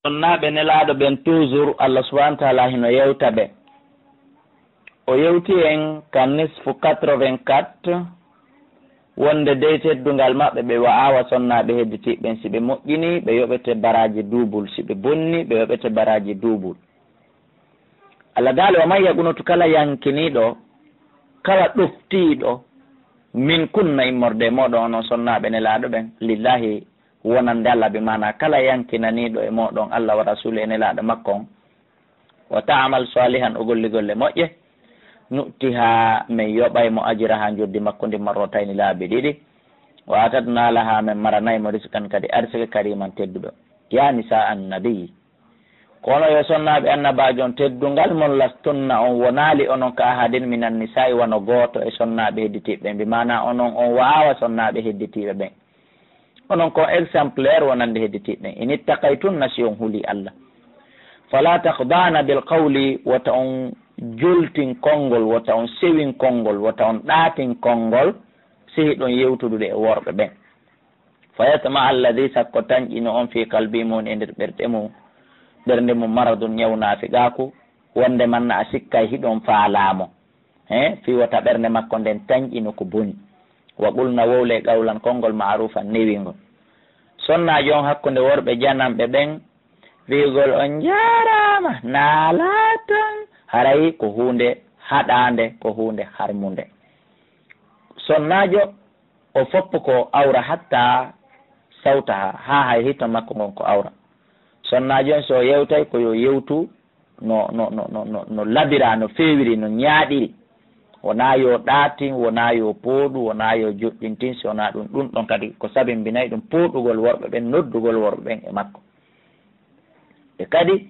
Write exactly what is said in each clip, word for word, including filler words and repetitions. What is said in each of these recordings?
Sonnaaɓe Nelaaɗo ɓen, toujours, Allah subhanahu wa taala hino yewta ɓe. O yewti en ka nisfu quatre-vingt-quatre, wonde dey teddungal maɓɓe, ɓe wa'awa sonnaaɓe hedditiiɓe ɓen, si ɓe moƴƴini, ɓe yoɓete baraaji duubul, si ɓe bonni, ɓe yoɓete baraaji duubul. Allah daali, "Wa man yaqunutu," kala yankiniiɗo, kala ɗoftiiɗo, "min kunna," immorde e mooɗon onon sonnaaɓe Nelaaɗo ɓen, "lillahi," wonande Allah, bi maana kala yankinaniiɗo e mooɗon Allah wa rasuli e Nelaaɗo makko on, "wa ta'mal salihan," o golli golle moƴƴe, "nu'tiha," men yoɓay mo, "ajraha," njoddi makko ndin, "marratayni," laabi ɗiɗi, "wa a'tadna laha," men maranay mo, "rizqan," kadi arsike, "kariman," tedduɗo. Ya nisa annabi, kono yo sonnaaɓe Annabaajo on, teddungal mon, "lastunna," on wonaali onon, "ka ahadin minan nisa'i," wano gooto e sonnaaɓe hedditiiɓe ɓen, bi maana onon on wa'awa sonnaaɓe hedditiiɓe ɓen. Onon ko exemplaire wonande hedditiiɓe ɓen. "In ittaqaytunna," si on huli Allah. "Fala takhda'na bil qawli," wota on joltin konngol, wota on sewin konngol, wota on ɗaatin konngol, si hiɗon yewtudude e worɓe ɓen. "Fa yatma alladhi," sakko tanƴino on, "fi qalbi," mo woni e nder ɓerɗe mum, ɓernde mum, "maradun," ñaw naafiqaaku, wonde man na a sikkay hiɗon faalaa mo. He, fii wota ɓernde makko nden tanƴino ko boni. "Wa qulna," wowle qawlan, konngol, "ma'rufan," newingol. Sonnaajo on hakkunde worɓe jananɓe ɓen, wi'ugol, "On njaaraama, naalaa ton," haray ko huunde haɗaande, ko huunde harmunde. Sonnaajo o foppu ko awra hatta sawtaha, haa hay hito makko ngon ko awra. Sonnaajo on, so o yewtay, ko yo yewtu no, no, no, no, no, no labira, no feewiri, no ñaaɗiri. Wonaa yo ɗaatin, wonaa yo pooɗu, wonaa yo joɗɗintin, si wonaa ɗum, ɗum ɗon kadi ko sabimbinay ɗum pooɗugol worɓe ɓen, noddugol worɓe ɓen e makko. E kadi,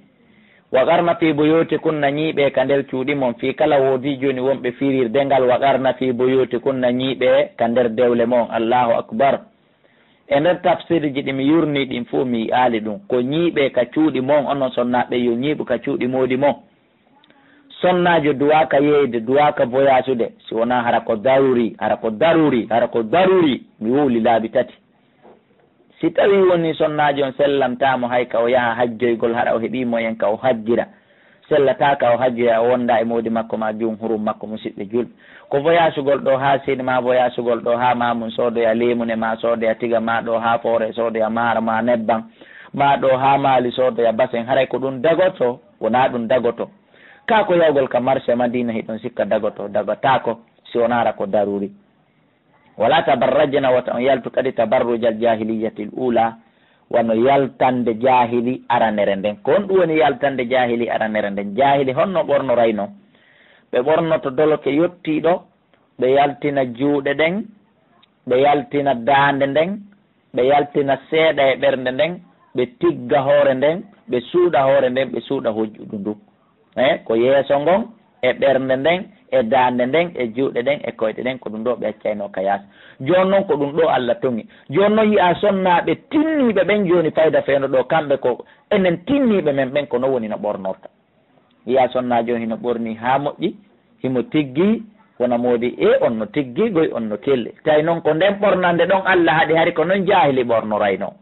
"wa qarna fi buyutikunna," ñiiɓe ka nder cuuɗi mon, fii kala woodi jooni wonɓe firirde ngal, "wa qarna fi buyutikunna," ñiiɓe ka nder dewle mon. Allahu akbar. E nder tafsirji ɗi mi yurni ɗin fof, mi yi'aali ɗum. Ko ñiiɓe ka cuuɗi mon, onon sonnaaɓe, yo ñiiɓu ka cuuɗi moodi mon. Sonnaajo duwaaka yeeyde, duwaaka voyage-ude, si wonaa hara ko daruri, hara ko daruri, hara ko daruri, mi wowli laabi tati. Si tawii wonii sonnaajo on sellantaa mo, hay ka o yaha hajjoygol, hara o heɓii moyen ka o hajjira, sellataa ka o hajjoya, o wonda e moodi makko maa jumhurum makko, musiɓɓe julɓe. Ko voyage-ugol ɗoo haa Siin, maa voyage-ugol ɗoo haa maa mum soodoya leemune, maa soodoya tiga, maa ɗoo haa Foore soodoya maaro, maa nebban, maa ɗoo haa Maali soodoya basen. Haray ko ɗum dagoto? Wonaa ɗum dagoto. Kaa ko yahugol ka marché Madiina hiɗon sikka dagoto? Dagotaako, si wonaa hara ko daruri. "Wala tabarrajna," wota on yaltu kadi, "tabarrujal jahiliyatil ula," wano yaltande jaahili aranere nden. Ko honɗum woni yaltande jaahili aranere nden? Jaahili honno ɓornoraynoo? Ɓe ɓornoto doloke yottiiɗo, ɓe yaltina juuɗe ɗen, ɓe yaltina daande nden, ɓe yaltina seeɗa e ɓernde nden, ɓe tigga hoore nden, ɓe suuɗa hoore nden, ɓe suuɗa hojjudu ndu. E ko yeeso ngon, e ɓernde nden, e daande nden, e juuɗe ɗen, e koyɗe ɗen, ko ɗum ɗoo ɓe accaynoo ka yaasi. Jooni non ko ɗum ɗoo Allah toŋi. Jooni non yi'aa sonnaaɓe tinniiɓe ɓen jooni fayda feeno ɗoo, kamɓe ko enen tinniiɓe men ɓen ko non woni no ɓornorta. Yi'aa sonnaajo on hino ɓornii haa moƴƴi, himo tiggii, wona moodi e on no tiggii goy, on no kelli. Tawi non ko nden ɓornande ɗon Allah haɗi, hari ko non jaahili ɓornoraynoo.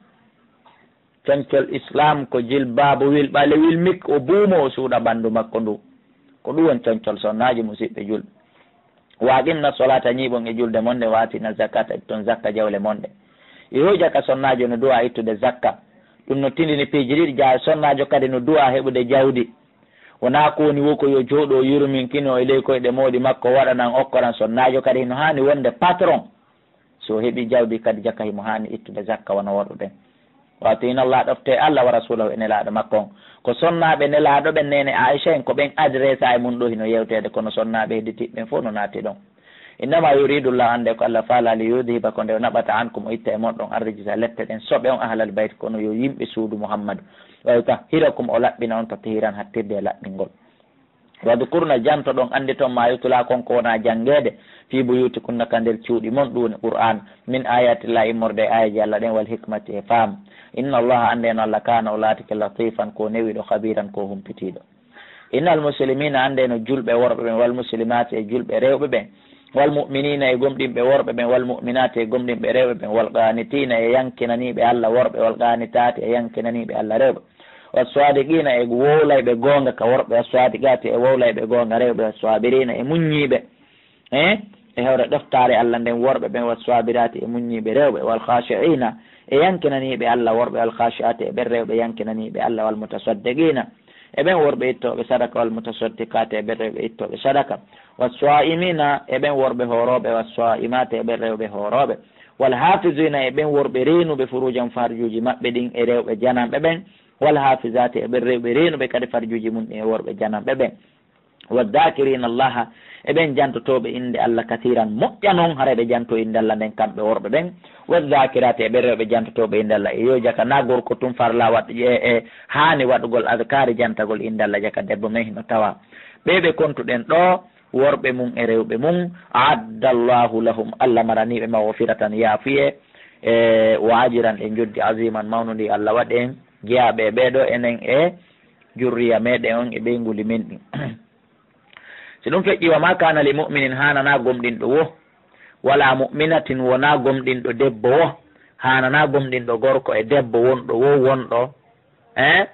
Concol Islaam ko jilbaabu, wil ɓalewil mik, o buumo, o suuɗa ɓanndu makko ndu. Ko ɗum woni concol sonnaaji, musiɓɓe julɓe. "Wa aqimna solata," ñiiɓon e julde mon nde, "wa atina zakata," itton zakka jawle mon ɗe. E hujja ka sonnaajo no du'a ittude zakka. Ɗum no tindini piiji ɗiɗi, jaa sonnaajo kadi no du'a heɓude jawdi. Wonaa ko woni wo ko yo jooɗo yurminkino e ley koyɗe moodi makko, waɗanan, okkoran. Sonnaajo kadi no haani wonde patron. So o heɓi jawdi kadi jaka, himo haani ittude zakka wano worɓe ɓen. "Wa atiina Allah," ɗofte Allah, "wa rasuulahu," e Nelaaɗo makko on. Ko sonnaaɓe Nelaaɗo ɓen, neene Aisha en, ko ɓen adressa e mun ɗo hino yewteede, kono sonnaaɓe hedditiiɓe ɓen fof no naati ɗon. "Innama yuridu Allah," annde ko Allah faala, "li yudhiba," ko nde o naɓata, "ankum," o itta e mon ɗon, "arrijsa," lette ɗen, soɓe on, "ahlal bayt," kono yo yimɓe suudu Muhammadu, "wa yutahhirakum," o laɓɓina on, tathiran, hattirde e laɓɓingol. "Wadhkurna," janto ɗon, anndi ton, "ma yutla," kon ko wona janngeede, "fi buyutikunna," ka nder cuuɗi mon, ɗum woni Qur'aan, "min ayatillahi," immorde e aayeeje Allah ɗen, "wal hikmati," e faam. "Inna Allaha," anndeno Allah, "kaana," o laatike, "latifan," ko newiiɗo, "khabiran," ko humpitiiɗo. "Innal muslimina," anndeno julɓe worɓe ɓen, "wal muslimaati," e julɓe rewɓe ɓen, "wal mu'minina," e gomɗinɓe worɓe ɓen, "wal mu'minaati," e gomɗinɓe rewɓe ɓen, "wal qaanitiina," e yankinaniiɓe Allah worɓe, "wal qaanitaati," e yankinaniiɓe Allah rewɓe. Wa sadiqina, e wowlayɓe goonga ka worɓe, wa sadiqati, e wowlayɓe goonga rewɓe, wa sabirina, e muññiiɓe, eh, e hewre ɗoftaare Allah nden worɓe ɓen, wa sabirati, e muññiiɓe rewɓe, wal khashi'ina, e yankinaniiɓe Allah worɓe, wal khashi'ati, e ɓen rewɓe yankinaniiɓe Allah, wal mutasaddiqina, e ɓen worɓe ittooɓe sadaka, wal mutasaddiqati, e ɓen rewɓe ittooɓe sadaka, wa sa'imina, e ɓen worɓe hoorooɓe, wa sa'imati, e ɓen rewɓe hoorooɓe, wal hafizina, e ɓen worɓe reenuɓe furujan farjuuji maɓɓe ɗin, e rewɓe jananɓe ɓen, wal hafizati, e ɓen rewɓe reenuɓe kadi farjuuji mun ɗin e worɓe jananɓe ɓen. Wa dhakirina Allaha, e ɓen jantotooɓe innde Allah kasiran, moƴƴa non haray ɓe janto innde Allah nden kamɓe worɓe ɓen. Wa dhakirati, e ɓen rewɓe jantotooɓe innde Allah. E yo jaka na gorko tun farla waɗ-, e, e haani waɗugol adkaari jantagol innde Allah, jaka debbo men hino tawa. Ɓe ɓe kontuɗen ɗoo, worɓe mun e rewɓe mun, a'adda Allahu lahum, Allah maraniiɓe maghfiratan, yaafuye, e wa ajran, e njoddi, aziman, mawnundi Allah waɗi en. Jeyaaɓe e ɓee ɗoo, enen e jurriya meɗen on e ɓeynguuli men ɗin. Si ɗum feƴƴii, wa ma kana li mu'minin, haananaa gomɗinɗo wo, wala mu'minatin, wonaa gomɗinɗo debbo wo, haananaa gomɗinɗo gorko e debbo wonɗo wo wonɗo, eh?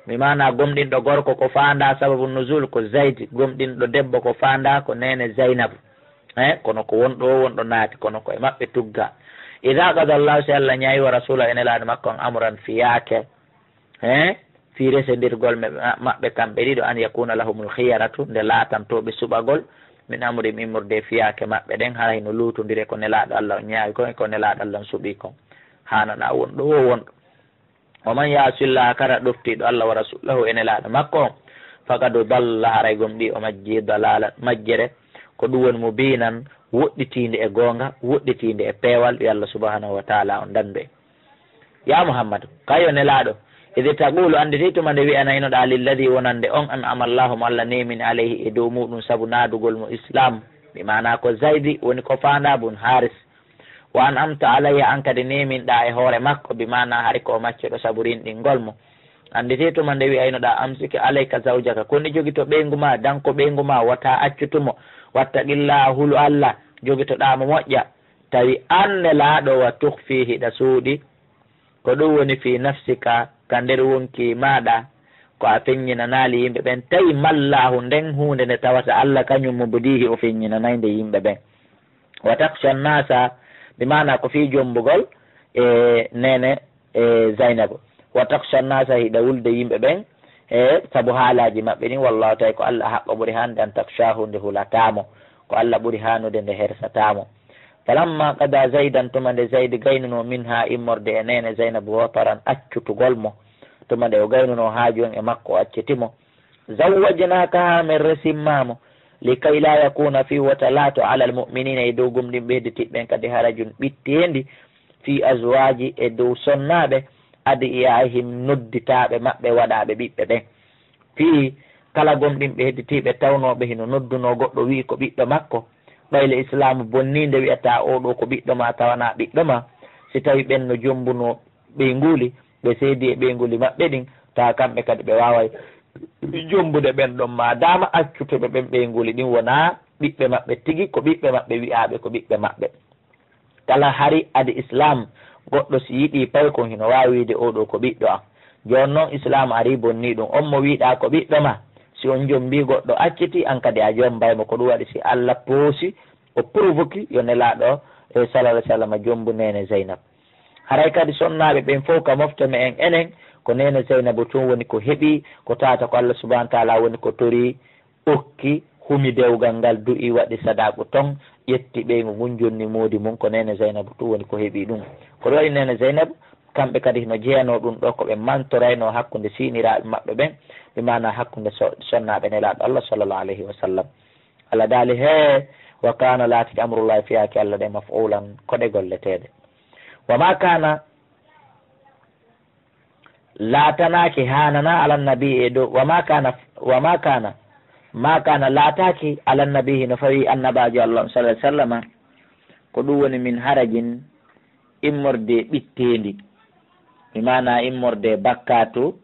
Mi maana gomɗinɗo gorko ko faandaa sababu nuzul ko Zaydi, gomɗinɗo debbo ko faandaa ko neene Zaynabu. Eh? Kono ko wonɗo wo wonɗo naati, kono ko e maɓɓe tugga. Idha qada Allahu, si Allah ñaayi, wa rasula, e nelaaɗo makko on, amran, fiyaake, eh, fii resendirgol me-, ma-, maɓɓe kamɓe ɗiɗo, an yakuna lahumul khiyaratu, nde laatantoo ɓe suɓagol, min amrihim, immorde e fiyaake maɓɓe ɗen, hara hino luutondiri e ko nelaaɗo Allah on ñaawi kon, e ko nelaaɗo Allah on suɓii kon. Haananaa wonɗo wo wonɗo. Wa man ya'si Llaha, kala ɗoftiiɗo Allah wa rasulahu, e nelaaɗo makko on, faqad dalla, haray gomɗii o majjii, dalalan, majjere, ko ɗum woni mubiinan, woɗɗitiinde e goonga, woɗɗitiinde e peewal, yo Allah subhanahu wa ta'ala on danndu en. Ya Muhammadu, kayo nelaaɗo, idh taqulu, annditi tuma nde wi'anaynoɗaa, lilladhi, wonande on, an'ama Allahu, mo Allah neemini, alayhi, e dow muuɗum, sabu naadugol mo Islaam, bi maana ko Zaydi woni ko faandaa bun Haaris. Wa an'amta alayhi, an kadi neeminɗaa e hoore makko, bi maana hari ko o maccuɗo sabu rinɗingol mo. Annditi tuma nde wi'aynoɗaa, amsik alayka zawjaka, koni jogito ɓeyngu maa, danko ɓeyngu maa, wota accutu mo, wattaqillaha, hulu Allah, jogitoɗaa mo moƴƴa. Tawi an nelaaɗo, wa tukhfi, hiɗa suuɗi, ko ɗum woni fii nafsika, ka nder wonkii maaɗa, ko a feññinanaali yimɓe ɓen, tawi mallaahu nden huunde nde tawata Allah kañum mubdiihi, o feññinanay nde yimɓe ɓen. Wa takhsha nnasa, bi maana ko fii jombugol e neene e Zaynabu. Wa takhsha nnasa, hiɗa wulde yimɓe ɓen, e sabu haalaaji maɓɓe ɗin, wallahu, tawi ko Allah haqqo ɓuri hande an takhshahu, nde hulataa mo, ko Allah ɓuri haanude nde hersataa mo. Falamma qada Zaydan, tuma nde Zaydi gaynunoo, minha, immorde e neene Zaynabu, wataran, accutugol mo, tuma nde o gaynunoo haaju on e makko, o acciti mo, zawwajnakaha, min resimma mo, likay la yakuna, fii wota laato, ala almu'minina, e dow gomɗinɓe hedditiiɓe ɓen kadi, harajun, ɓitteendi, fii azwaji, e dow sonnaaɓe, adiyaihim, nodditaaɓe maɓɓe, waɗaaɓe ɓiɓɓe ɓen. Fii kala gomɗinɓe hedditiiɓe tawnooɓe hino noddunoo goɗɗo wi'i ko ɓiɗɗo makko, ɓay le Islaamu bonnii nde wi'ata oo ɗoo ko ɓiɗɗo maa tawanaa ɓiɗɗo maa, si tawii ɓen no jombunoo ɓeynguuli, ɓe seedi e ɓeynguuli maɓɓe ɗin, tawa kamɓe kadi ɓe waaway jombude ɓen ɗon, maa daama accutuɓe ɓen ɓeynguuli ɗin wonaa ɓiɓɓe maɓɓe tigi, ko ɓiɓɓe maɓɓe wi'aaɓe ko ɓiɓɓe maɓɓe. Kala hari adi Islaam, goɗɗo si yiɗii paykun hino waawi wiide, "Oo ɗoo ko ɓiɗɗo am." Jooni non Islaam arii bonnii ɗum. On mo wi'uɗaa ko ɓiɗɗo maa, si on jombii goɗɗo acciti, an kadi a jombay mo. Ko ɗum waɗi si Allah poosi, o provoki yo Nelaaɗo, e, sallallahu alaihi wasallam jombu neene Zaynab. Haray kadi sonnaaɓe ɓen fow ka mofte me'en enen, ko neene Zaynabu tun woni ko heɓi, ko tawata ko Allah subhanahu wa ta'ala woni ko torii, okki, humi dewgal ngal, du'i, waɗi sadaaku ton, ƴetti ɓeyngu ngun, jonni moodi mun, ko neene Zaynabu tun woni ko heɓi ɗum. Ko ɗum waɗi neene Zaynabu, kamɓe kadi hino jeyanoo ɗum ɗoo ko ɓe mantoraynoo hakkunde siiniraaɓe maɓɓe ɓen, bi maana hakkunde so-, sonnaaɓe Nelaaɗo Allah sallallahu alayhi wa sallam. Allah daali, hee, wa kaana, laatike, amrullahi, fiyaake Allah ɗe, maf'ulan, ko ɗe golleteeɗe. Wa ma kaana, laatanaaki, haananaa, alan nabi e dow, wa ma kaana, wa ma kaana, ma kaana, laataaki, alan nabi, hino fawii annabaajo Allah on, sallallahu alaihi wasallama, ko ɗum woni min harajin, immorde ɓitteendi, bi maana immorde bakkaatu,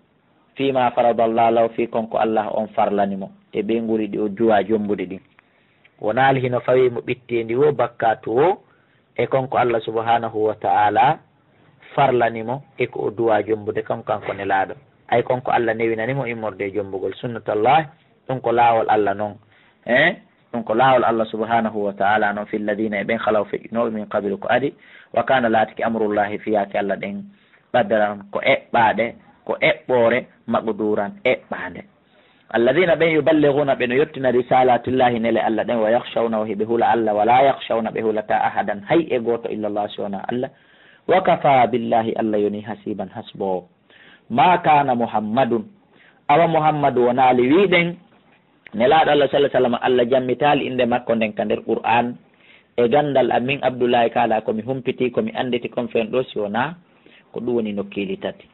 fii ma faradallahu lahu, fii kon ko Allah on farlani mo, e ɓeynguuli ɗi o duwaa jombude ɗin. Wonaali hino fawii mo ɓitteendi woo, bakkaatu woo, e kon ko Allah subhanahu wa ta'ala farlani mo, e ko o duwaa jombude kon, kanko Nelaaɗo. Ay kon ko Allah newinani mo immorde e jombugol sunnatallahi, ɗum ko laawol Allah non. Eh? Ɗum ko laawol Allah subhanahu wa ta'ala non, fi lladina, e ɓen, khalaw, feƴƴunooɓe, min qablu, ko adi, wa kana, laatiki, amrullahi, fiyaake Allah ɗen, qadaran, ko eɓɓaaɗe, ko eɓɓoore, maqduran, eɓɓaande. Alladina, ɓen, yuballighuna, ɓe no yottina, risalatillahi, nele Allah ɗen, wa yakhshawnahu, hiɓe hula Allah, wa la yakhshawna, ɓe hulataa, ahadan, hay e gooto, illallah, si wonaa Allah, wa kafa billahi, Allah yoni, hasiban, hasboowo. Ma kana Muhammadun, awa Muhammadu wonaali wiɗen, Nelaaɗo Allah, sallallahu alaihi wasallam, Allah jammitaali innde makko nden ka nder Qur'an. E ganndal am min Abdullahi, kaala ko mi humpiti, ko mi annditi kon fen ɗoo, si wonaa ko ɗum woni nokkeeli tati.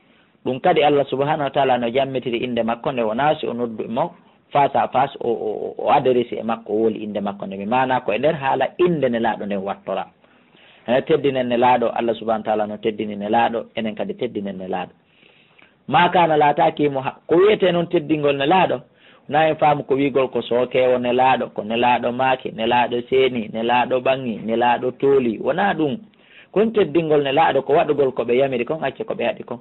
Ɗum kadi Allah subhanahu wa ta'ala no jammitiri innde makko nde, wonaa si o noddu mo face à face, o, o, o, o adresi e makko, o woli innde makko nde. Mi maanaa ko e nder haala innde Nelaaɗo nden wattora. Ene teddinen Nelaaɗo, Allah subhanahu wa ta'ala no teddini Nelaaɗo, enen kadi teddinen Nelaaɗo. Ma kana, laataaki mo ha-, ko wiyetee noon teddingol Nelaaɗo, na en faamu ko wiigol ko sookeewo Nelaaɗo, ko Nelaaɗo maaki, Nelaaɗo seeni, Nelaaɗo ɓaŋi, Nelaaɗo tooli. Wonaa ɗum. Kon teddingol Nelaaɗo ko waɗugol ko ɓe yamiri kon, acce ko ɓe haɗi kon.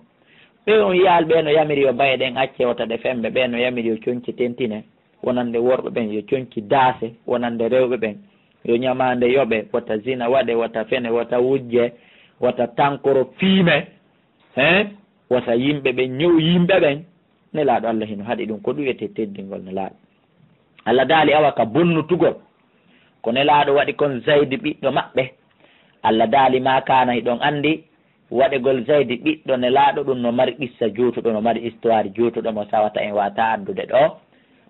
Ɓe on yiyaali ɓe no yamiri yo baye ɗen acce, wota ɗe fembe, ɓe no yamiri yo conci tentine, wonande worɓe ɓen, yo conci daase, wonande rewɓe ɓen, yo ñamaande yoɓe, wota zina waɗe, wota fene, wota wujje, wota tankoro fiime. He? Wota yimɓe ɓen ñow yimɓe ɓen. Nelaaɗo Allah hino haɗi ɗum, ko ɗum wiyetee teddingol Nelaaɗo. Allah daali, awa ka bonnutugol ko Nelaaɗo waɗi kon Zaydi ɓiɗɗo maɓɓe. Allah daali, ma kana, hiɗon anndi waɗegol Zaydi ɓiɗɗo Nelaaɗo, ɗum no mari qissa juutuɗo, no mari histoire juutuɗo mo tawata en waawataa addude ɗoo.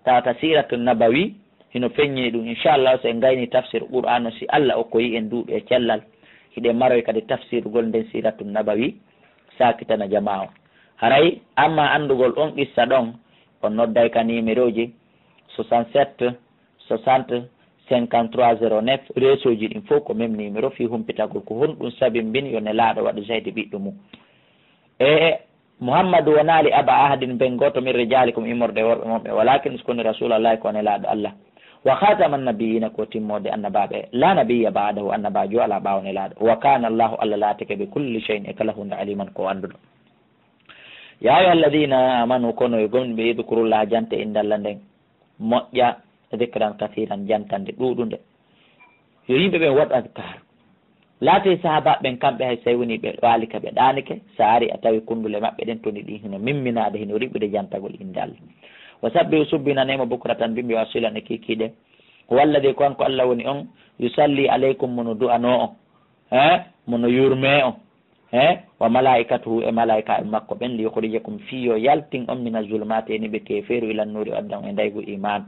Tawata Siiratu Nabawi hino feññini ɗum. Inchallah, so en gayni tafsir Qur'aana, si Allah okkoyi en duuɓi e cellal, hiɗen maroy kadi tafsirugol nden Siiratu Nabawi. Saakitana jamaa o. Haray, amma anndugol on qissa ɗon, on nodday ka nimerooji soixante-sept, soixante, cinquante-trois, zéro neuf, reesooji ɗin fof ko même numéro, fii humpitagol ko honɗum sabimbini yo Nelaaɗo waɗu Zaydi ɓiɗɗo mum. E, e, Muhammadu wonaali aba ahadin, ben gooto, min rijaalikum, immorde e worɓe mon ɓe, walakin, kono, Rasuulallahi, ko Nelaaɗo Allah. Wa khaataman nabiyyiina, ko timmoode annabaaɓe, laa nabiyya ba'dahu, annabaajo alaa ɓaawo Nelaaɗo. Wa kaana Allahu, Allah laatike, bi kulli shay'in, e kala huunde, aliiman, ko annduɗo. Yaa ayyuha alladina amanu, kono yo gomɗinɓe, udkurullaha, jante innde Allah nden moƴƴa, dikran kasiran, jantande ɗuuɗunde. Yo yimɓe ɓen waɗu adkar. Laatee sahaabaaɓe ɓen, kamɓe hay so tawi woni ɓe ɗaali ka ɓe ɗaanike, so a ari a tawi kunndule maɓɓe ɗen toni ɗin hino mimminaade, hino riɓude jantagol innde Allah. Wa sabbihu, subbinanee mo, bukratan, bimbi, wa asilan, e kiikiiɗe. Huwa alladi, ko kanko Allah woni on, yusalli alaykum, mo no du'anoo on, eh, mo no yurmee on. Eh, wa malaa'ikatuhu, e malaa'ikaaɓe makko ɓen, li yukhrijakum, fii yo yaltin on, mina zulumaati, e niɓe keefeeru, ila nuuri, o adda on e ndaygu iimaan.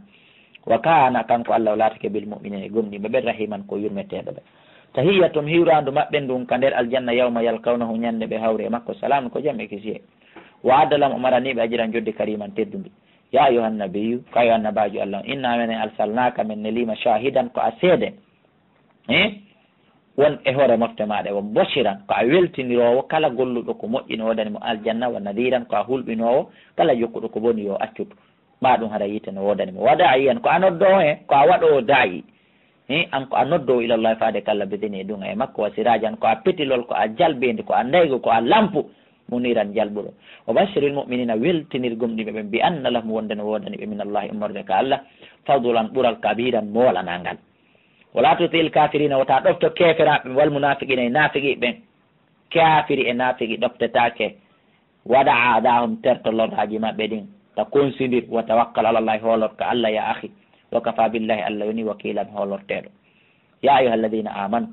Wa kaana, kanko Allah o laatike, bil mu'miniina, e gomɗinɓe ɓen, rahiiman, ko yurmeteeɗo ɓe. Tahiyyatuhum, hiwraandu maɓɓe ndun ka nder aljanna, yawma yalqawnahu, ñande ɓe hawri e makko, salaamun, ko jam e kisiyee. Wa adda lahum, o maranii ɓe, ajran, joddi, kariiman, teddundi. Yaa ayyuhan nabiyyu, ko yo annabaajo Allah on, innaa, minen, arsalnaaka, min nelii ma, shaahidan, ko a seede. Eh? Won e hoore mofte maaɗa, wa mubashiran, ko a weltiniroowo kala golluɗo ko moƴƴi no woodani mo aljanna, wa nadhiran, ko a hulɓinoowo kala jokkuɗo ko boni yo accutu. Ɓaa ɗum hara yiite no woodani mo. Wa daa'iyan, ko a noddoowo he, ko a waɗoowo daa'i. He, an ko a noddoowo ilallahi faade ka Allah, bi idnihi, e duŋa e makko, wa siraajan, ko a petilol, ko a jalbeendi, ko a ndaygu, ko a lampu, muniiran, jalbuɗo. Wa bashiril mu'miniina, weltinir gomɗinɓe ɓen, bi anna lahum, wonde no woodani ɓe, minallahi, immorde ka Allah, fadlan, ɓural, kabiiran, moolanaangal. Wala tuti'il kaafiriina, wota ɗofto keeferaaɓe ɓen, wal munaafiqiina, e naafiqi ɓen. Kaafiri e naafiqi ɗoftetaake. Wa da' adaahum, terto lorraaji maɓɓe ɗin. Ta konsindir, wa tawakkal ala Llaahi, hoolor ka Allah, yaa akhi. Wa kafaa billaahi, Allah yoni wakiilan, hoolorteeɗo. Yaa ayyuhal ladiina aamanu,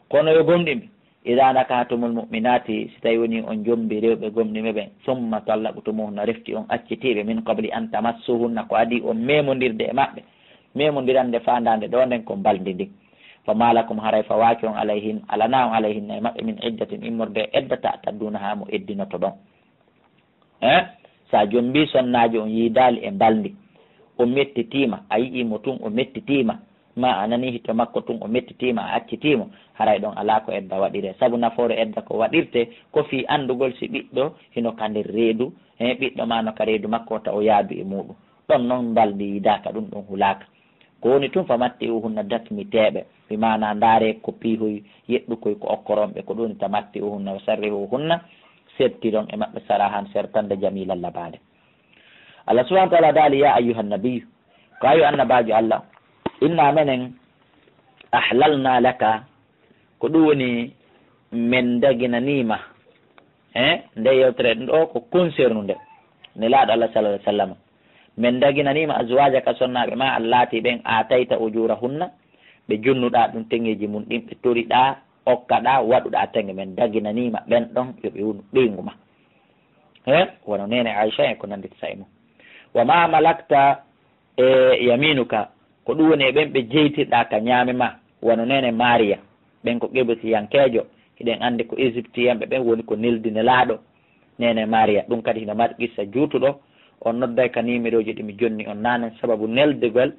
kono yo gomɗinɓe, idaa nakahtumul mu'minaati, si tawii wonii on jombii rewɓe gomɗinɓe ɓen, summa tallaqtumuhunna, refti on accitiiɓe, min qabli an tamassuhunna, ko adii on meemondirde e maɓɓe, meemondirande faandaande ɗoo nden ko mbalndi ndin. Fa maa lakum, haray fawaaki on, alayhin, alanaa on, alayhinna, e maɓɓe, min iddatin, immorde e edda, ta'tadduunahaa, mo eddinotoɗon. Eh? So a jombii sonnaajo on, yiidaali e mbalndi, o mettitiima, a yi'ii mo tun, o mettitiima, maa a nanii hito makko tun, o mettitiima, a accitii mo, haray ɗon alaa ko edda waɗiree. Sabu nafoore edda ko waɗirtee, ko fii anndugol si ɓiɗɗo hino ka nder reedu, he ɓiɗɗo maa no ka reedu makko, wota o yaadu e muuɗum. Ɗon non mbalndi yiidaaka, ɗum ɗon hulaaka. Ko woni tun, fa matti'uhunna, dakmiteeɓe, bi maanaa ndaaree ko piihoy, yeɗɗukoy ko okkoron ɓe, ko ɗum woni ta matti'uhunna, wa sarrihuhunna, Sertiron e maɓɓe sarahan sertande jamilan labaade. Allah subhanahu wa ta'ala daali, "Ya ayyuhan nabiyyu," ko ayo annabaajo Allah, "inna menen ahlalna laka," ko ɗum woni men daginaniima. He, nde yewtere ɗo ko concernunde Nelaaɗo Allah sallallahu alaihi wasallam. Men daginaniima azwajaka sonnaaɓe ma allati ɓen atayta ujurahunna, ɓe junnuɗa ɗum teŋeeji mum ɗin, ɓe toriɗa okkaɗa, waɗuɗa tenge, men daginaniima ɓen ɗon yo ɓe wonu ɓeyngu ma. He, wano neene Aisha en ko nanditata e mum. Wa ma malakta e yaminuka, ko ɗum woni e ɓen ɓe jeytirɗa ka ñaame ma, wano neene Mariya, ɓen ko qibtiyankeejo, hiɗen anndi ko Égyptiyanɓe ɓen woni ko neldi Nelaaɗo, neene Mariya. Ɗum kadi hino mari qissa juutuɗo, on nodday ka nimerooji ɗi mi jonni on naanen sababu neldegol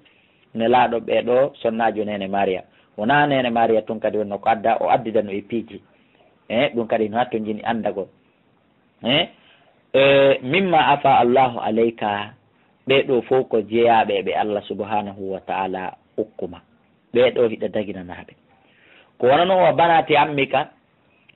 Nelaaɗo ɓee ɗo sonnaajo neene Mariya. Wonaa neene Mariya tun kadi wonno ko adda, o addidano e piiji. E ɗum kadi hino hattonjini anndagol. E, e, mimma afa Allahu alayka, ɓee ɗo fof ko jeyaaɓe e ɓe Allah subhanahu wa ta'ala okkuma. Ɓee ɗo hiɗa daginanaaɓe. Ko wano non wa banati ammika,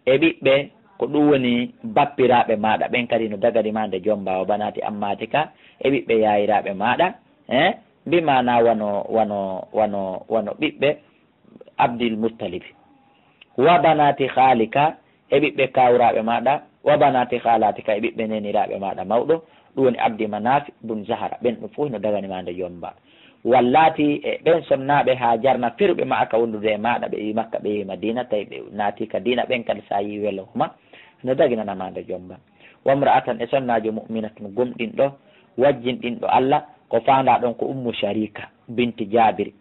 e ɓiɓɓe, ko ɗum woni bappiraaɓe maaɗa, ɓen kadi no dagani ma nde jomba, wa banati ammatika, e ɓiɓɓe yaayiraaɓe maaɗa, e, bi maana wano, wano, wano, wano ɓiɓɓe Abdil Muttalib. Wa banati khalika, e ɓiɓɓe kawraaɓe maaɗa, wa banati khalatika, e ɓiɓɓe neniraaɓe maaɗa mawɗo, ɗum woni Abdi Manaf bun Zahra, ɓen ɗum fof no dagani ma nde jomba. Wallati, e ɓen sonnaaɓe haajarna feruɓe ma aka wondude e maaɗa, ɓe yi Makka, ɓe yi Madina, tawi ɓe naati ka diina, ɓen kadi sa yi welo ma, no daginana ma nde jomba. Wamra'atan, e sonnaajo mu'minatun gomɗinɗo, wajjinɗinɗo Allah, ko faandaa ɗon ko Ummu Sharika, binti Jabir.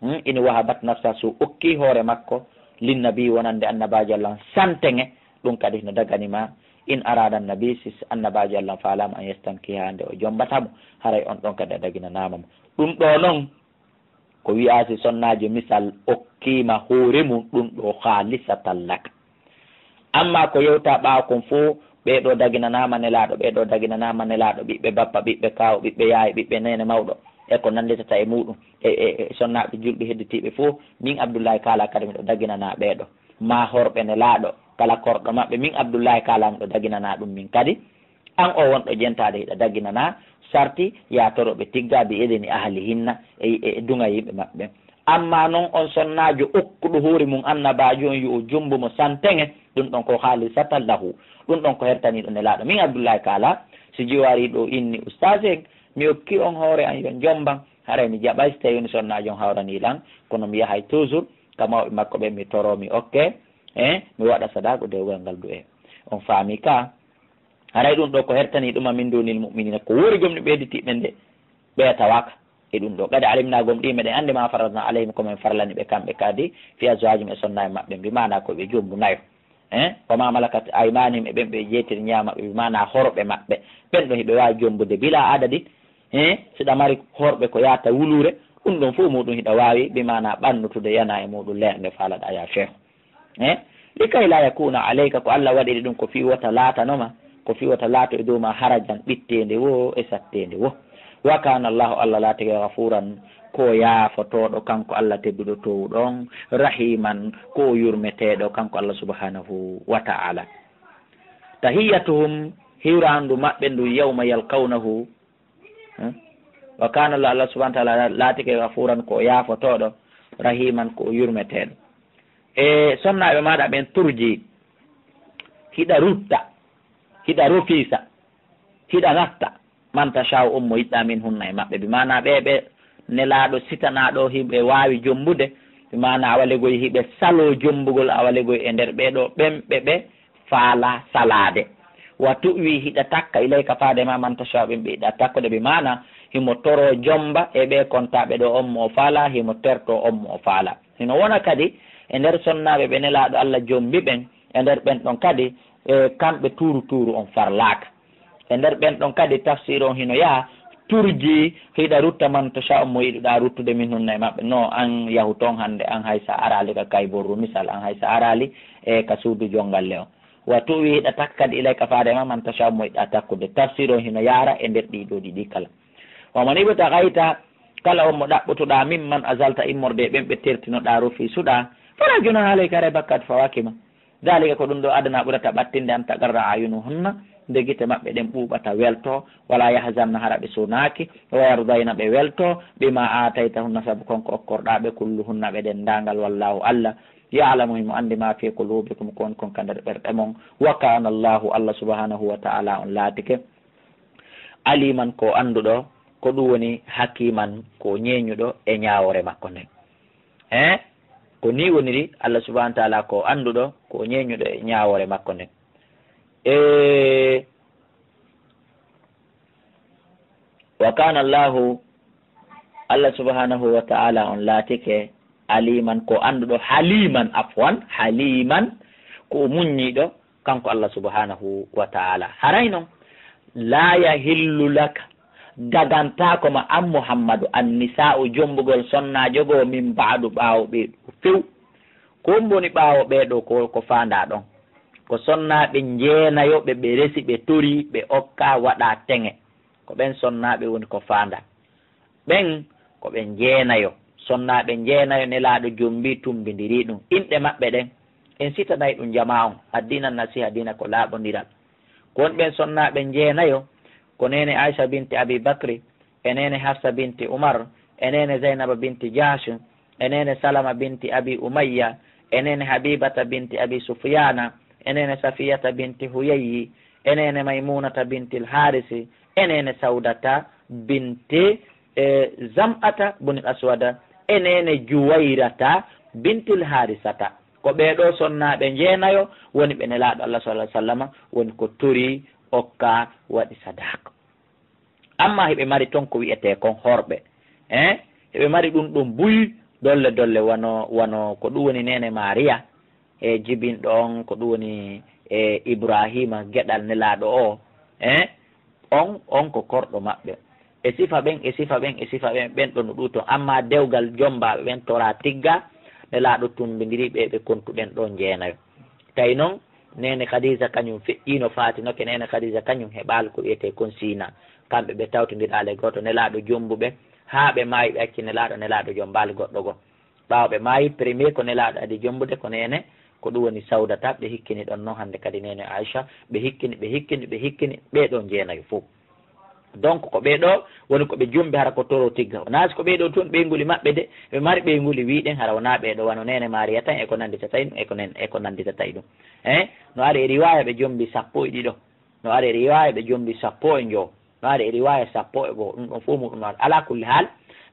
Hmm, in wahabat nafsa, so okki hoore makko, linnabi, wonande annabaajo Allah, santeŋe, ɗum kadi no dagani ma. In arada annabi, si annabaajo Allah faalaama an yastankiha nde o jombata mo, haray on ɗon kadi a daginanaama mo. Ɗum ɗo non, ko wi'a si sonnaajo misal okkiima hoore mum, ɗum ɗo khalisatan laka. Amma ko yewta ɓaawo kon fof, ɓee ɗo daginanaama Nelaaɗo, ɓee ɗo daginanaama Nelaaɗo, ɓiɓɓe bappa, ɓiɓɓe kaaw, ɓiɓɓe yaay, ɓiɓɓe neene mawɗo, e ko nannditata e muuɗum, e, e, e sonnaaɓe julɓe hedditiiɓe fof, min Abdullahi Kaala kadi miɗo daginanaa ɓee ɗo. Maa horɓe Nelaaɗo, kala korɗo maɓɓe, min Abdullahi Kaala miɗo daginanaa ɗum min kadi. An o wonɗo jentaade hiɗa daginanaa, sarti yaa toro ɓe tigga bi idni ahlihinna, e, e, e duŋa yimɓe maɓɓe. Amma non on sonnaajo okkuɗo hoore mum annabaajo on yo o jombo mo santeŋe, ɗum ɗon ko khalisatan lahu. Ɗum ɗon ko hertaniiɗo Nelaaɗo. Min Abdullahi Kaala, si jiwaari ɗo inni ustaas en, mi okki on hoore an yo jomban, haray mi jaɓay si tawi woni sonnaajo on hawranii lan, kono mi yahay toujours ka mawɓe makko ɓen mi toro mi okke, e mi waɗa sadaaku dewgal ngal du'e. On faami ka? Haray ɗum ɗo ko hertanii ɗuma min dunil mu'minina, ko woori gomɗinɓe hedditiiɓe nde ɓe tawaaka e ɗum ɗo. Qad alimna, gom ɗi meɗen anndi, ma faradna alayhim, ko men farlani ɓe kamɓe kadi, fi azwajihim, e sonnaaɓe maɓɓe, bi maana ko ɓe jombu nayo. Hein? Wa ma malakat aymanuhum, e ɓen ɓe jeytiri ñaama ɓe, bi maana horɓe maɓɓe. Ɓen ɗo hiɓe waawi jombude bila adadi. Hein? Si ɗa mari horɓe ko yaata wuluure, ɗum ɗon fof muɗum hiɗa waawi, bi maana ɓannutude yana e muɗum leer nde faalaɗa ya feeho. Eh? Likay la yakuna alayka, ko Allah waɗiri ɗum ko fii wota laatanoma, ko fii wota laato e dow ma harajan, ɓitteende wo e satteende wo. Wa kana Allahu, Allah laatike, ghafuran, ko yaafotooɗo, kanko Allah tedduɗo toowuɗo on, rahiman, ko o yurmeteeɗo, kanko Allah subhanahu wa ta'ala. Tahiyyatuhum, hiwraandu maɓɓe ndun, yawma yalqawnahu, Hmm? Wa kana Allah, Allah subhanahu wa ta'ala laatike ghafuran, ko o yaafotooɗo, rahiman, ko o yurmeteeɗo. E sonnaaɓe maaɗa ɓen turji, hiɗa rutta, hiɗa rofisa, hiɗa natta, man tasha'u, on mo yiɗɗa, min hunna e maɓɓe. Bi maana ɓe, ɓe Nelaaɗo sitanaaɗo hiɓe waawi jombude, bi maana awalegoy hiɓe saloo jombugol awalegoy e nder ɓee ɗoo ɓen ɓe ɓe faala salaade. Wa tu'wi, hiɗa takka, ilayka, faade ma, man tasha, ɓen ɓe yiɗa takkude, bi maana himo toro jomba e ɓe kontaaɓe ɗo on mo o faala, himo terto on mo o faala. Hino wona kadi e nder sonnaaɓe ɓe Nelaaɗo Allah jombi ɓen, e nder ɓen ɗon kadi, e kamɓe tuuru tuuru on farlaaka. E nder ɓen ɗon kadi tafsir on hino yaha turji, hiɗa rutta man tasha, on mo yiɗuɗa ruttude min hunna e maɓɓe. No an yahu toon hannde, an hay sa araali ka Kayborru misal, an hay sa araali e ka suudu jongalle on. Wa tu'wi, hiɗa takka kadi ilayka faade ma man tasha, on mo yiɗa takkude. Tafsir on hino yaara e nder ɗii ɗoo ɗiɗi kala. Wa man ibtaghayta, kala on mo ɗaɓɓutuɗa, mimman azalta, immorde e ɓen ɓe tertinoɗa, rofisuɗa, fala junaha alayka, haray bakkaatu fawaaki ma. Daalika, ko ɗum ɗo adnaa ɓurata ɓattinde, an taqarra a'yunuhunna, nde gite maɓɓe ɗen ɓuuɓata welto, wala yahzanna, hara ɓe suunaaki, wa yardayna, ɓe welto, bima aataytahunna, sabu kon ko okkorɗaa ɓe, kulluhunna, ɓe denndaangal, wallahu, Alla, ya'lamu, himo anndi, ma fi qulubikum, ko woni kon ka nder ɓerɗe mon, wa kana Allahu, Alla subhanahu wa ta'ala on laatike, aliman, ko annduɗo, ko ɗum woni hakiman, ko ñeeñuɗo e ñaawoore makko nden. He? Ko nii woniri, Alla subhanahu wa ta'ala ko annduɗo, ko ñeeñuɗo e ñaawoore makko nden. E, wa kana Allahu, Alla subhanahu wa ta'ala on laatike aliman, ko annduɗo, haliman, afwan, haliman, ko o muññiiɗo, kanko Alla subhanahu wa ta'ala. Haray non, la yahillu laka, dagantaako ma an Muhammadu, annisa'u, jombugol sonnaajo goo, min ba'du, ɓaawo ɓee ɗoo few. Ko mboni ɓaawo ɓee ɗoo, ko, ko faandaa ɗon? Ko sonnaaɓe njeenayo ɓe, ɓe resi, ɓe tori, ɓe okka, waɗa teŋe. Ko ɓen sonnaaɓe woni ko faandaa. Ɓen ko ɓe njeenayo, sonnaaɓe njeenayo Nelaaɗo jombii, tumbindirii ɗum. Inɗe maɓɓe ɗen, en sitanay ɗum jamaa on, addiina nasiha, diina ko laaɓondiral. Ko won ɓen sonnaaɓe njeenayo, ko neene Aisha binti Abi Bakri, e neene Hafsa binti Umar, e neene Zainaba binti Jahsh, e neene Salama binti Abi Umayya, e neene Habibata binti Abi Sufyana, e neene Safiyata binti Huyayyi, e neene Maymunata binti Al-Harisi, e neene Saudata binti, e, Zam'ata buni Aswada, e neene Juwairata binti Al-Harisata. Ko ɓee ɗoo sonnaaɓe njeenayo woni ɓe Nelaaɗo Allah sallallahu alaihi wasallama woni ko tori, okka, waɗi sadaaka. Amma hiɓe mari ton ko wi'etee kon horɓe. Eh? Hiɓe mari ɗum ɗum buy dolle dolle wano, wano ko ɗum woni neene Maariya, e jibinɗo on ko ɗum woni, e, Ibraahiima geɗal Nelaaɗo o. Eh? On, on ko korɗo maɓɓe. E sifa ɓen, e sifa ɓen, e sifa ɓen, ɓen ɗon no ɗuuton. Amma dewgal jommbaaɓe ɓen toraa tigga, Nelaaɗo tummbindiri ɓe, ɓe kontuɗen ɗo njeenayo. Tawi non, neene Khadija kañum feƴƴiino faatinoke, neene Khadija kañum heɓaali ko wi'etee kon siina. Kamɓe ɓe tawtondiraali e gooto, Nelaaɗo jommbu ɓe, haa ɓe maayi ɓe acci Nelaaɗo, Nelaaɗo jommbaali goɗɗo goo. Ɓaawo ɓe maayi, premier ko Nelaaɗo adi jommbude ko neene, ko ɗum woni Sawdata, ɓe hikkini ɗon non hannde kadi neene Aisha, ɓe hikkini, ɓe hikkini, ɓe hikkini, ɓee ɗoo njeenayo fof. Donc, ko ɓee ɗoo woni ko ɓe jommbi hara ko toro tigga. Wonaa si ko ɓee ɗoo tun ɓeynguuli maɓɓe de, ɓe mari ɓeynguuli wii ɗen hara wonaa ɓee ɗoo wano neene Maariya tan e ko nannditata e ɗum, e ko nen-, e ko nannditata e ɗum. Eh, no ari e riwaaya ɓe jommbi sappo e ɗiɗo. No ari e riwaaya ɓe jommbi sappo e njowo. No ari e riwaaya sappo e go'o. Ɗum ɗon fof muɗum no ari. Alaa kulli haal,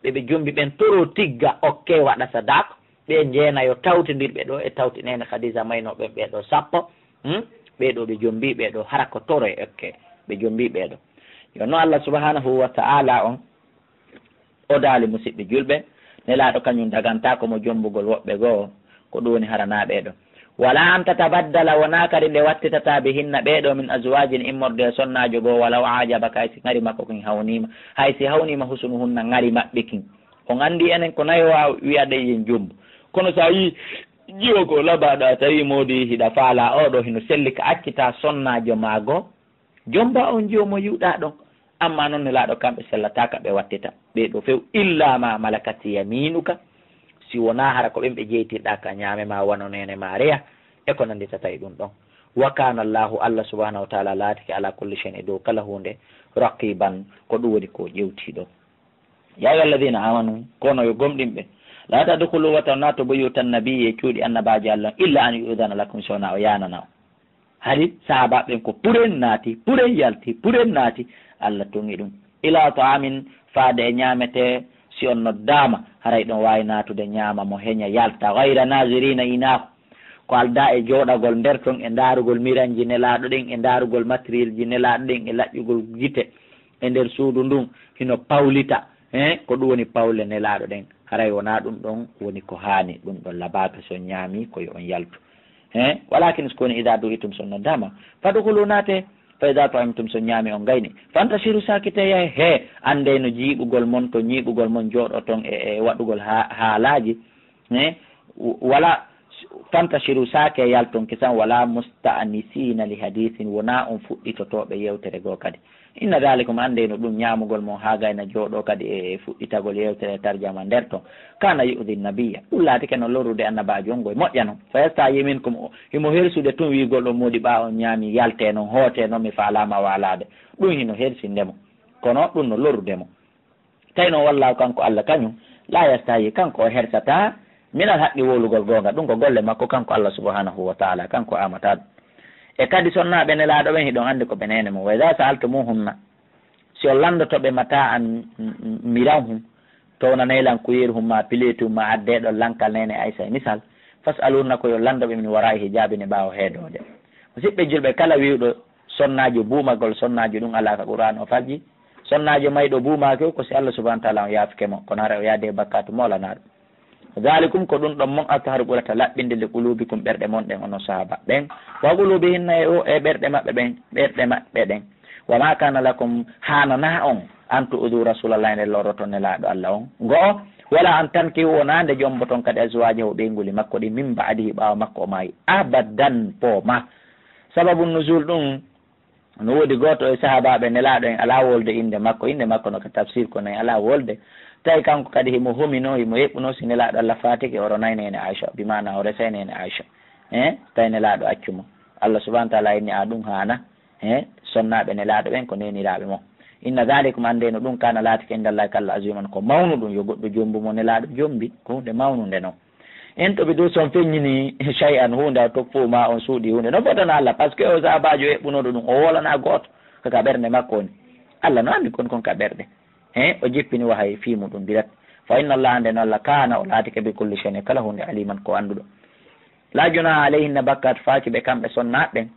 ɓe ɓe jommbi ɓen toro tigga, okke, waɗa sadaak. Ɓee njeenayo tawtindirɓe ɗoo e tawti neene Khadija maynoo ɓen ɓee ɗoo sappo. Hmm? Ɓee ɗoo ɓe jommbi ɓee ɗoo hara ko toro e okke. Ɓe jommbi ɓee ɗoo. Yo no Allah subhanahu wa ta'ala on o daali, musiɓɓe julɓe, Nelaaɗo kañum dagantaako mo jommbugol woɓɓe goo, ko ɗum woni hara naa ɓee ɗoo. Wala an tatabaddala, wonaa kadi nde wattitataa, bihinna ɓee ɗoo, min azwajin, immorde e sonnaajo goo, walaw ajabaka, hay si ŋari makko kin hawniima, hay si hawniima husnuhunna, ŋari maɓɓe kin. On anndi enen ko nayo waawi wi'ade yen jommbu. Kono so a yii jiwo goo labaaɗo, a tawi moodi hiɗa faalaa oo ɗoo hino selli, ka accitaa sonnaajo maa goo, jommbaa on jiwo mo yi'uɗaa ɗon. Ammaa non Nelaaɗo, kamɓe sellataaka ɓe wattita ɓee ɗoo few, illa ma malakat yaminuka, si wonaa hara ko ɓen ɓe jeytirɗaa ka ñaame maa, wano neene Maariya, e ko nannditata e ɗum ɗon. Wa kana Allahu, Allah subhanahu wa ta'ala laatike ala kulli shay'in, e dow kala huunde, raqiban, ko ɗum woni ko ƴewtiiɗo. Ya ayyuha alladhina amanu, kono yo gomɗinɓe, la tadkhulu, wata on naato, buyutan nabiyyi, e cuuɗi annabaajo Allah on, illa an yu'dhana lakum, si wonaa o yaanana on. Hari sahaabaaɓe ɓen ko puren naati, puren yalti, puren naati, Allah tungi ɗum. Ila ta'amin, faade e ñaametee, si on noddaama, haray ɗon waawi naatude ñaama mo heña yalta. Ghayra nazirina inahu. Ko aldaa e jooɗagol nder ton, e ndaarugol miranji Nelaaɗo ɗen, e ndaarugol matérielji Nelaaɗo ɗen, e laƴƴugol gite e nder suudu ndun, hino pawlita. He, ko ɗum woni pawle Nelaaɗo ɗen. Haray wonaa ɗum ɗon woni ko haani, ɗum ɗon labaaka, si on ñaami ko yo on yaltu. He, walakin, si ko woni, idha du'itum, si on noddaama, fadkhulu, naatee, fa idha ta'imtum, si on ñaami on gayni, fantashiru, saakitee, yahee. He, anndee no jiiɓugol mon, to ñiiɓugol mon jooɗoton e, e waɗugol ha-, haalaaji. He, w-, wala, fantashiru, saakee, yalton kisan, wala musta'nisina li hadithin, wonaa on fuɗɗitotooɓe yewtere goo kadi. Inna dalikum, anndeyno ɗum ñaamugol mon haa gayna jooɗoo kadi e fuɗɗitagol yeewtere e tarjama nder ton. Kana yu'di nabiyya, ɗum laatike no lorrude annabaajo on ngoy moƴƴa non. Fa yastahyi minkum, himo hersude tun wi'ugol ɗon moodi ɓaa on ñaami yaltee non, hootee non, mi faalaama waalaade. Ɗum hino hersinde mo, kono ɗum no lorrude mo. Tawi noon wallaahu kanko Alla kañum, laa yastahyi, kanko o hersataa, minal haqqi, wowlugol goonga, ɗum ko golle makko kanko Alla subhanahu wa taala, kanko aamataa ɗum. E kadi sonnaaɓe Nelaaɗo ɓen, hiɗon anndi ko ɓe neene mum. Wa idaa sa'altumuhunna, si on lanndoto ɓe, mataa an, miran hum, townanay lan kuyeer hum ma pileetu ma addee ɗon lankal neene Aysa e misal, fas'aluhunna, ko yo lanndo ɓe min waraa'i hijaabi, ne ɓaawo heedoode. Musidɓe julɓe, kala wi'uɗo sonnaajo buumagol sonnaajo, ɗum alaa ka Qur'aan o falji. Sonnaajo mayɗo buumaaki o, ko si Alla subhanahu wa taala on yaafike mo, kono hara o yaadi e bakkaatu moolanaaɗo. Dalikum, ko ɗum ɗon mon, atharu, ɓurata laɓɓinde, li qulubikum, ɓerɗe mon ɗen, onon sahaaba ɓen, wa qulubihinna, e o, e ɓerɗe maɓɓe ɓen, ɓerɗe maɓɓe ɗen. Wa ma kana lakum, haananaa on, an tu'udu rasulallahi, nde lorroton Nelaaɗo Alla on, go'o, wala an tankihu, wonaa nde jomboton kadi azwajahu, ɓeynguuli makko ɗin, min ba'dihi, ɓaawo makko o maayi, abadan, poomaa. Sababu nuzul ɗum, no woodi gooto e sahaabaaɓe Nelaaɗo en, alaa wolde innde makko, innde makko no ka tafsir, kono en alaa wolde. Tawi kanko kadi himo huminoo, himo eɓɓunoo si Nelaaɗo Alla faatike, o ronay neene Aysa, bi maana o resay neene Aysa. Eh, tawi Nelaaɗo accu mo. Alla subhanahu wa taala inni, a ɗum haana? Eh, sonnaaɓe Nelaaɗo ɓen ko neeniraaɓe mo. Inna dalikum, anndeyno ɗum, kana, laatike, indallahi, ka Alla, aziman, ko mawnuɗum. Yo goɗɗo jombu mo Nelaaɗo jombi, ko huunde mawnunde non. En to ɓe dow son feññini shay'an, huunde a tokku ma on suuɗi huunde. No fotana Alla, parce que o sahaabaajo eɓɓunooɗo ɗum, o wolana gooto, ko ka ɓernde makko woni. Alla no anndi kon, kon ka ɓerɗe. He, o jippini wahayi fii muɗum direct. Fa inna Allaha, nden Alla, kana, o laatike, bi kulli shay'in, kala huunde, aliman, ko annduɗo. La junaha alayhinna, bakkaatu faaki ɓe kamɓe sonnaaɓe ɓen.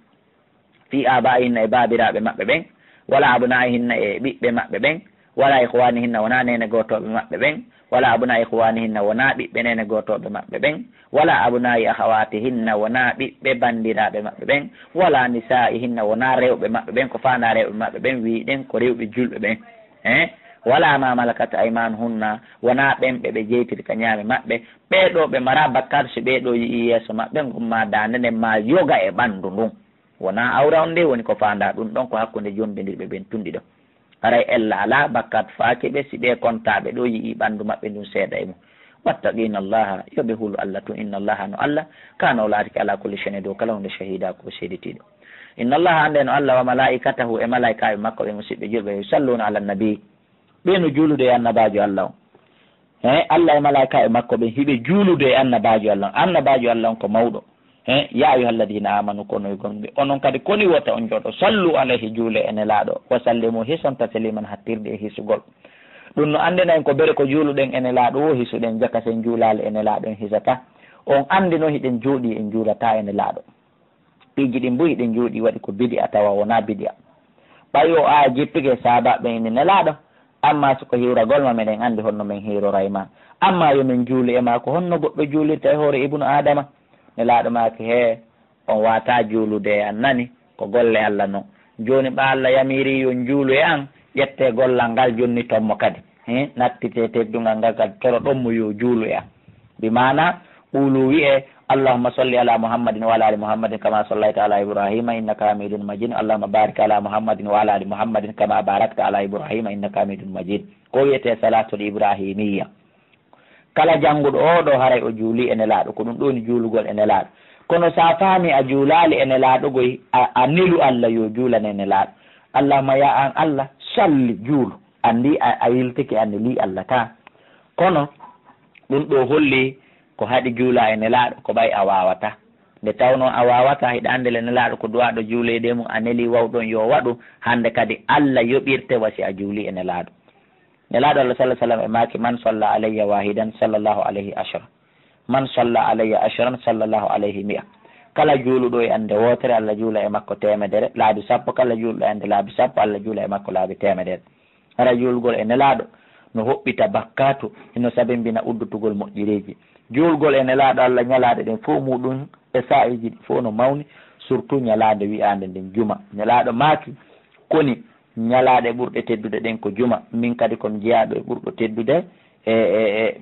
Fii abaa'ihinna, e baabiraaɓe maɓɓe ɓen, wala abnaa'ihinna, e ɓiɓɓe maɓɓe ɓen, wala ikhwaanihinna, wonaa neene gootooɓe maɓɓe ɓen, wala abnaa'i ikhwaanihinna, wonaa ɓiɓɓe neene gootooɓe maɓɓe ɓen, wala abnaa'i akhawaatihinna, wonaa ɓiɓɓe banndiraaɓe maɓɓe ɓen, wala nisaa'ihinna, wonaa rewɓe maɓɓe ɓen, ko faandaa rewɓe maɓɓe ɓen, wi'uɗen ko rewɓe julɓe ɓen, eh, wala ma malakat aymaanuhunna, wonaa ɓen ɓe ɓe jeytiri ka ñaame maɓɓe, ɓee ɗoo ɓe maraa bakkaatu si ɓee ɗoo yi'ii yeeso maɓɓe ngun maa daande nden maa yoga e ɓanndu ndun. Wonaa awra on nde woni ko faandaa ɗun ɗon, ko hakkunde jombindirɓe ɓen tun ɗiɗo. Haray ella alaa, bakkaatu faaki ɓe si ɓee kontaaɓe ɗoo yi'ii ɓanndu maɓɓe ndun seeɗa e mun. Wattaqiina Allaha, yo ɓe hulu Alla tun, inna Allaha, no Alla, kaana o laatike alaa kulli shay'in, e dow kala huunde, shahiida, ko seeditiiɗo. Inna Allaha, anndee no Alla, wa malaa'ikatahu, e malaa'ikaaɓe makko ɓen, musiɓɓe julɓe, yusalluuna alan nabi, ɓee no juulude e annabaajo Alla on. He, Alla e malaa'ikaaɓe makko ɓen hiɓe juulude e annabaajo Alla on. Annabaajo Alla on ko mawɗo. He, yaa ayyuhal ladiina aamanu, ko onon gomɗinɓe, onon kadi koni wota on jooɗo, sallu alayhi, juule e Nelaaɗo, wa sallimu, hisonta, tasliiman, hattirde e hisugol. Ɗum no anndina en ko bere ko juuluɗen e Nelaaɗo woo hisuɗen, jaka si en juulaali e Nelaaɗo en hisataa. On anndi non hiɗen jooɗii en juulataa e Nelaaɗo. Piiji ɗin buy hiɗen jooɗii waɗi ko bidi'a tawa wonaa bidi'a. Ɓay o aaya jippike, sahaabaaɓe ɓen inni Nelaaɗo, amma si ko hiwragol ma, meɗen anndi honno men hiwroray ma. Amma yo men juulu e maa ko honno goɗɗo juulirta e hoore Ibnu Aadama? Nelaaɗo maaki, hee, on waawataa juulude e an, nani? Ko golle Alla non. Jooni ɓaa Alla yamirii yo on juulu e an, ƴettee gollal ngal jonniton mo kadi. Hee, nattitee teddungal ngal kadi toroɗon mo yo juulu e an. Bi maana, quulu, wi'ee, Allahumma salli ala Muhammadin wa ala ali Muhammadin kama sallayta ala Ibrahima innaka hamidun majid. Allahumma barik ala Muhammadin wa ala ali Muhammadin kama barakta ala Ibrahima innaka hamidun majid. Ko wi'etee salaatul ibrahimiyya. Kala jannguɗo oo ɗoo, haray o juulii e Nelaaɗo. Ko ɗum ɗoo woni juulugol e Nelaaɗo. Kono si a faamii a juulaali e Nelaaɗo goy, a, a nelu Alla yo juulane Nelaaɗo. Allahumma, yaa an Alla, salli, juulu. Anndi a, a yiltike, a nelii Alla kaa. Kono ɗum ɗoo holli ko haɗi juulaa e Nelaaɗo, ko ɓay a waawataa. Nde tawnoo a waawataa, hiɗa anndi le Nelaaɗo ko du'aaɗo juuleede e mum, a nelii wawɗon yo waɗu, hannde kadi Alla yoɓirte wa si a juulii e Nelaaɗo. Nelaaɗo Alla salla sallam e maaki, man salla alayya wahidan sallallahu alayhi ashra. Man salla alayya ashran sallallahu alayhi mi'a. Kala juuluɗo e an nde wootere, Alla juula e makko teemedere, laabi sappo. Kala juuluɗo e an nde laabi sappo, Alla juula e makko laabi teemedere. Hara juulgol e Nelaaɗo no hoɓɓita bakkaatu, hino sabimbina uddutugol moƴƴereeji. Juulgol e Nelaaɗo Alla ñalaaɗe ɗen fow muuɗum e saa'iiji ɗi fow no mawni, surtout ñalaande wi'aande nden juma. Nelaaɗo maaki, koni ñalaaɗe ɓurɗe teddude ɗen ko juma. Min kadi ko mi jeyaaɗo e ɓurɗo teddude e, e, e,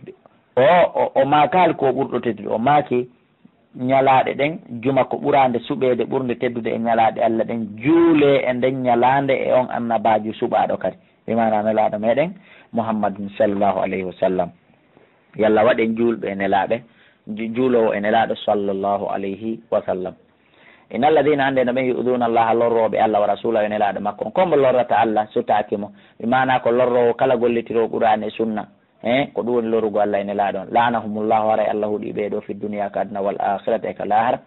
o, o, o maakaali ko ɓurɗo teddude. O maaki, ñalaaɗe ɗen, juma ko ɓuraande suɓeede, ɓurnde teddude e ñalaaɗe Allah ɗen, juulee e nden ñalaande e on annabaajo suɓaaɗo kadi, bi maana nelaaɗo meɗen Muhammadun sallallahu alayhi wa sallam. Yalla waɗen juulɓe e nelaaɓe, ju-, juuloowo e nelaaɗo sallallahu alayhi wa sallam. Inna alladhina, annde no ɓen, yu'dhuna Allaha, lorrooɓe Allah, wa rasulahu, e nelaaɗo makko on. Ko mbo lorrata Allah, sutaaki mo. Bi maana ko lorroowo kala gollitiroo Qur'aana e sunna. He, ko ɗum woni lorrugol Allah e nelaaɗo on. La'anahumullahu, haray Allah huɗi ɓee ɗoo fi dunya, ka aduna, wal akhirati, e ka laahara.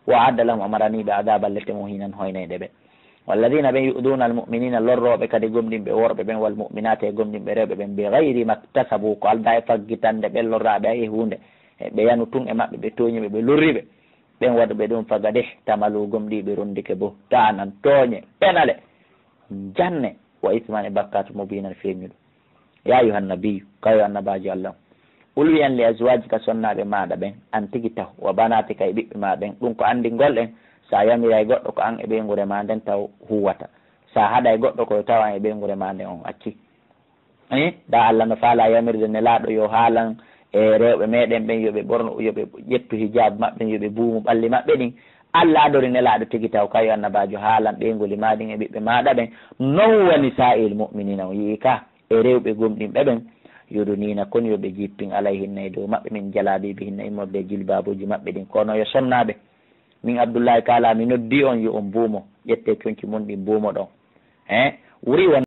Wa a'adda lahum, amarani ɓe, adhaban, lette muhinan, hoynayɗe ɓe. Walladhina, ɓen, yu'dhuna al-mu'minina, lorrooɓe kadi gomɗinɓe worɓe ɓen, wal mu'minati, e gomɗinɓe rewɓe ɓen, bi ghayri maktasabu, ko aldaa e faggitande ɓen lorraaɓe hay e huunde. E ɓe yanu tun e maɓɓe, ɓe tooñi ɓe, ɓe lorri ɓe. Ɓen waɗuɓe ɗum, faqad ihtamalu, gomɗii ɓe ronndike buhtaanan, tooñe, penale, janne, wa isman, e bakkaatu, mubiinan, feeñuɗo. Ya ayyuhan nabiyyu, kayo annabaajo Allah on, qul, wi'an, li azwaajika, sonnaaɓe maaɗa ɓen, an tigi taho, wa banaatika, e ɓiɓɓe maa ɓen, ɗum ko anndingol en, si a yamiray goɗɗo, ko an e ɓeynguure maa nden taw huuwata, si a haɗay goɗɗo, ko yo taw an e ɓeynguure maa nden on acci. Eh, da Allah no faala yamirde nelaaɗo yo haalan e rewɓe meɗen ɓen, yo ɓe ɓorno, yo ɓe ƴettu hijab maɓɓe, yo ɓe buumu ɓalli maɓɓe ɗin. Allah adori nelaaɗo tigi taw, kayo annabaajo, haalan ɓeynguuli maa ɗin e ɓiɓɓe maaɗa ɓen. Non woni sa'il mu'minina, on yi'i ka, e rewɓe gomɗinɓe ɓen, yuduniina, kon yo ɓe jippin, alayhinna, e dow maɓɓe, min jalaabiibihinna, immorde e jilbaabuuji maɓɓe ɗin. Kono yo sonnaaɓe, min Abdullahi kaala, mi noddi on yo on buumo, ƴette conci mon ɗin buumo ɗon. Eh, wuri won